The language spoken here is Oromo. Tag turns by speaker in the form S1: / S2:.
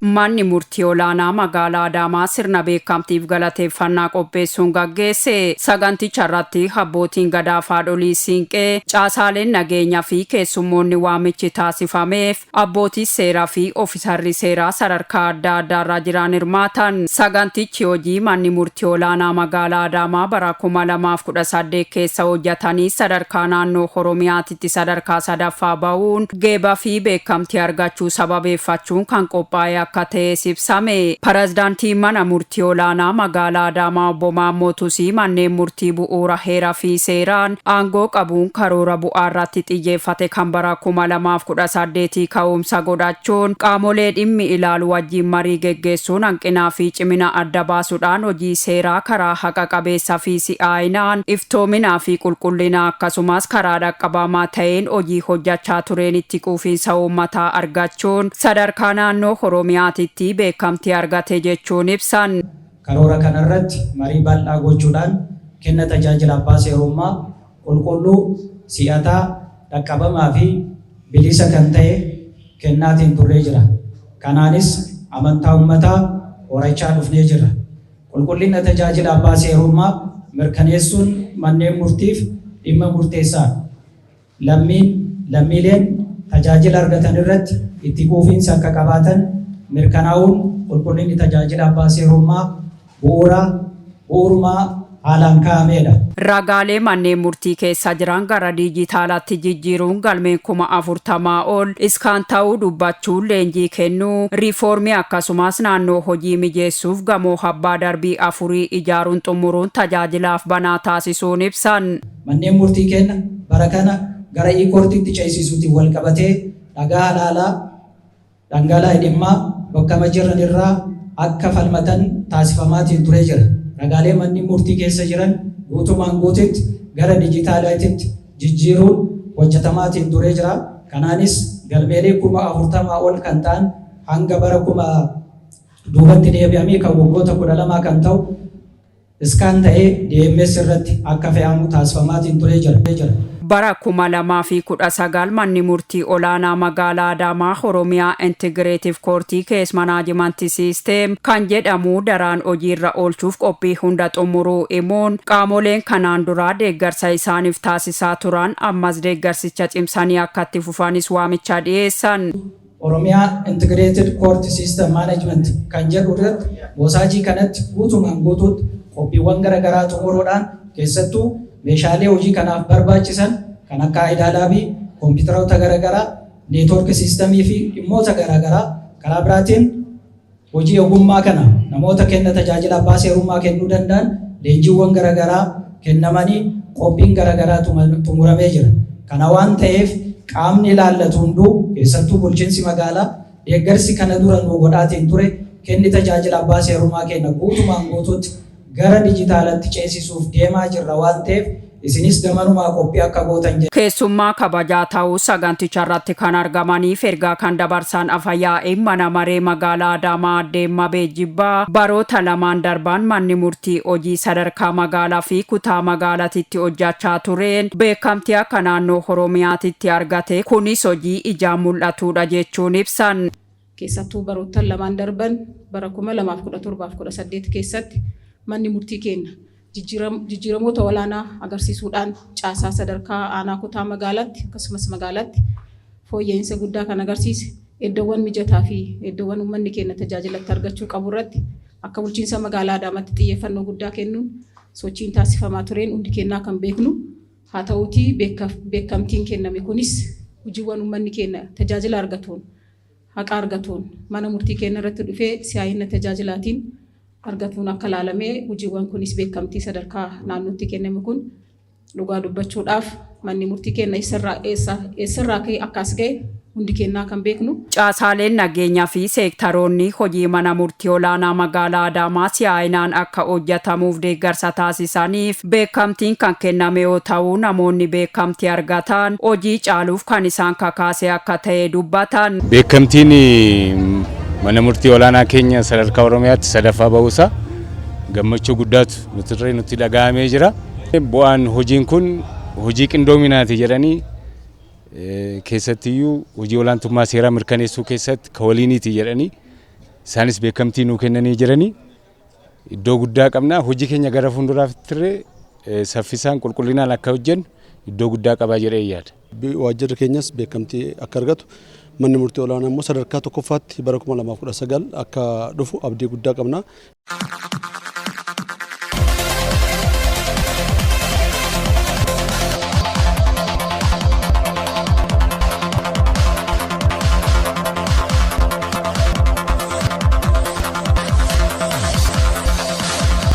S1: Manni murtii olaanaa magaalaa Adaamaa sirna beekamtiif galateeffannaa qopheessuun gaggeesse. Saganticha irratti abbootiin gadaa, haadholii siinqee, caasaaleen nageenyaa fi keessummoonni waamichi taasifameef, abbootii seeraa fi ofisarri seeraa sadarkaa adda addaarra jiran hirmaatan. Sagantichi hojii manni murtii olaanaa magaalaa Adaamaa bara 2018 keessa hojjetanii sadarkaa naannoo Oromiyaatitti sadarkaa sadaffaa bahuun geeba fi beekamtii argachuu sababeeffachuun kan qophaa'e akka ta'e ibsame. Pireezidaantii mana murtii olaanaa magaalaa Adaamaa obbo Maammoo Tusii manneen murtii bu'uura heeraa fi seeraan aangoo qabuun karoora bu'aa irratti xiyyeeffate kan bara 2018 ka'umsa godhachuun qaamolee dhimmi ilaalu wajjin marii geggeessuun hanqinaa fi cimina adda baasuudhaan hojii seeraa karaa haqa qabeessa fi si'aayinaan, iftoominaa fi qulqullina, akkasumas karaa dhaqqabamaa ta'een hojii hojjechaa tureen itti quufinsa uummataa argachuun sadarkaa naannoo Oromiyaatitti beekamtii argate jechuun ibsan.
S2: Karoora kanarratti marii bal'aa gochuudhaan kenna tajaajila abbaa seerummaa qulqulluu, si'ataa, dhaqqabamaa fi bilisa kan ta'e kennaatiin turree jira. Kanaanis amantaa uummataa horachaa dhufnee jirra. Qulqullina tajaajila abbaa seerummaa mirkaneessuun manneen murtiif dhimma murteessaadha. Lammiileen tajaajila argatan irratti itti quufinsa akka qabaatan mirkanaa'uun qulqullinni tajaajila abbaa seerummaa bu'uurumaa haalaan kaa'ameedha.
S1: Ragaalee manneen murtii keessa jiran gara diijitaalaatti jijjiiruun galmeen 40,000 ol scan ta'uu dubbachuun, leenjii kennuu, riifoormii, akkasumas naannoo hojii mijeessuuf gamoo abbaa darbii afurii ijaaruun xumuruun tajaajilaaf banaa taasisuun ibsan.
S2: Manneen murtii kenna bara kana gara e-courtiitti ceesisuutiin wal qabatee dhagaa halaalaa dhangala'aa dhimmaa bakkama jiran irraa akka falmatan taasifamaatiin turee jira. Ragaalee manneen murtii keessa jiran guutumaan guututti gara dijitaalaatitti jijjiiruun hojjetamaatiin turee jira. Kanaanis galmeelee 40,000 ol kan ta'an hanga bara kuma duubatti deebi'amee kan waggoota 12 kan ta'u scan ta'ee DMS irratti akka fe'amu taasifamaatiin turee jira.
S1: Bara 2019 manni murtii olaanaa magaalaa Adaamaa Oromiyaa Integrated Court Case Management System kan jedhamu daraan hojiirra oolchuuf qophii hunda xumuruu himuun, qaamoleen kanaan duraa deeggarsa isaaniif taasisaa turan ammas deeggarsicha cimsanii akka itti fufanis waamicha dhiyeessan.
S2: Oromiyaa Integrated Court System Management kan jedhu irratti moosaajii kanatti guutumaan guutuutti qophiiwwan garaagaraa xumuruudhaan, keessattuu meeshaalee hojii kanaaf barbaachisan kan akka IDA labii, kompiitaroota garaagaraa, network systemii fi dhimmoota garaagaraa, karaa biraatiin hojii ogummaa kana namoota kenna tajaajila abbaa seerummaa kennuu danda'an leenjiiwwan garaagaraa kennamanii qophiin garaagaraa xumuramee jira. Kana waan ta'eef qaamni ilaallatu hunduu, keessattuu bulchiinsi magaalaa, deeggarsi kana dura nu godhaatiin ture kenni tajaajila abbaa seerummaa kenna guutumaan guutuutti gara dijitaalatti ceesisuuf deemaa jirra waan ta'eef, isinis gamanumaa qophii akka gootan jedha.
S1: Keessummaa kabajaa ta'uu saganticha irratti kan argamaniif ergaa kan dabarsan afa-yaa'in mana maree magaalaa Adaamaa addee Mabee Jibbaa, baroota lamaan darban manni murtii hojii sadarkaa magaalaa fi kutaa magaalaatitti hojjechaa tureen beekamtii akka naannoo Oromiyaatitti argate kunis hojii ijaan mul'atudha jechuun ibsan.
S3: Keessattuu baroottan lamaan darban, bara 2017 18 keessatti, manni murtii keenya jijjiiramoota olaanaa agarsiisuudhaan caasaa sadarkaa aanaa, kutaa magaalaatti akkasumas magaalaatti fooyya'insa guddaa kan agarsiise, iddoowwan mijataa fi iddoowwan uummanni keenya tajaajilatti argachuu qabu irratti akka bulchiinsa magaalaa Adaamaatti xiyyeeffannoo guddaa kennuun sochiin taasifamaa tureen hundi keenyaa kan beeknu haa ta'uutii, beekamtiin kenname kunis hojiiwwan uummanni keenya tajaajila argatuun, haqa argatuun, mana murtii keenya irratti dhufee si'aayina tajaajilaatiin argatuun akka ilaalamee, hojiiwwan kunis beekamtii sadarkaa naannootti kenname kun dhugaa dubbachuudhaaf manni murtii keenya eessarraa ka'e akka as ga'e hundi keenyaa kan beeknu.
S1: Caasaaleen nageenyaa fi seektaroonni hojii mana murtii olaanaa magaalaa Adaamaa si'aayinaan akka hojjetamuuf deeggarsa taasisaniif beekamtiin kan kenname yoo ta'u, namoonni beekamtii argatan hojii caaluuf kan isaan kakaase akka ta'e dubbatan.
S4: Beekamtiin mana murtii olaanaa keenya sadarkaa Oromiyaatti sadaffaa bahuusaa gammachuu guddaatu nuti nutti dhaga'amee jira. Bu'aan hojiin kun hojii qindoominaati jedhanii, keessattiyyuu hojii olaantummaa seeraa mirkaneessuu keessatti ka waliiniiti jedhanii. Isaanis beekamtii nuu kennanii jiranii iddoo guddaa qabna. Hojii keenya gara fuulduraatti illee saffisaan qulqullinaan akka hojjennu iddoo guddaa qabaa jedhee yaada.
S5: Waajjirri keenyas beekamtii akka argatu, manni murtii olaanaa immoo sadarkaa tokkoffaatti bara 2019 akka dhufu abdii guddaa qabna.